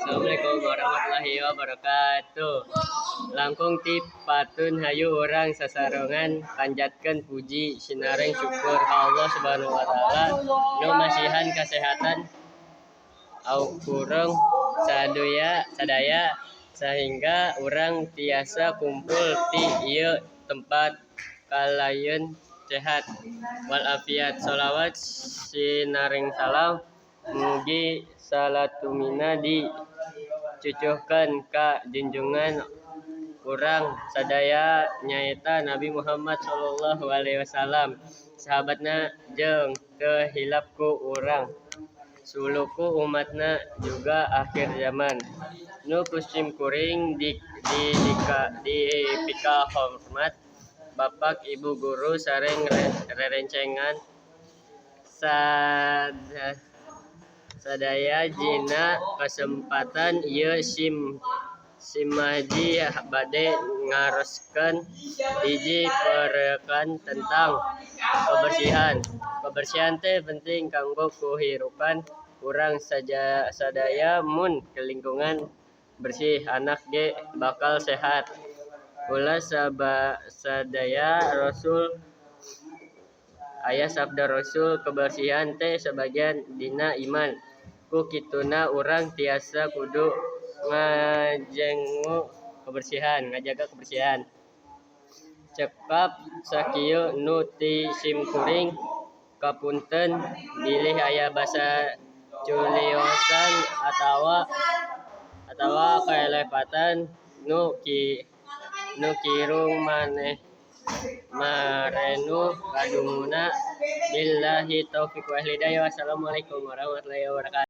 Assalamualaikum warahmatullahi wabarakatuh. Langkung ti patun hayu urang sasarengan panjatkeun puji sinareng syukur ka Allah Subhanahu wa taala nu masihan kasehatan ka urang sadaya sahingga urang tiasa kumpul di ieu tempat kalayan sehat walafiat. Shalawat sinareng salam mugi salatumina dicucuhkeun ka junjungan urang sadaya nyaeta Nabi Muhammad shallallahu alaihi wasallam, sahabatna jeung teu hilap ku urang suluku umatna juga akhir zaman. Nu ku simkuring dipikahormat Bapak Ibu guru sareng rerencangan sadaya, dina kasempatan ieu simmaji bade naroskeun hiji parekan tentang kebersihan. Kebersihan teh penting kanggo kahirupan urang sadaya. Mun lingkungan bersih, anak ge bakal sehat. Ulah sadaya Rasul aya sabda Rasul, kebersihan teh sabagian dina iman. Ku kituna urang tiasa kudu ngajaga kebersihan. Cekap sakieu nu ti simkuring, kapunten bilih aya basa culiosan atawa kalepatan nu kirang marenu kadunguna. Billahi taufik wal hidayah, wassalamualaikum warahmatullahi wabarakatuh.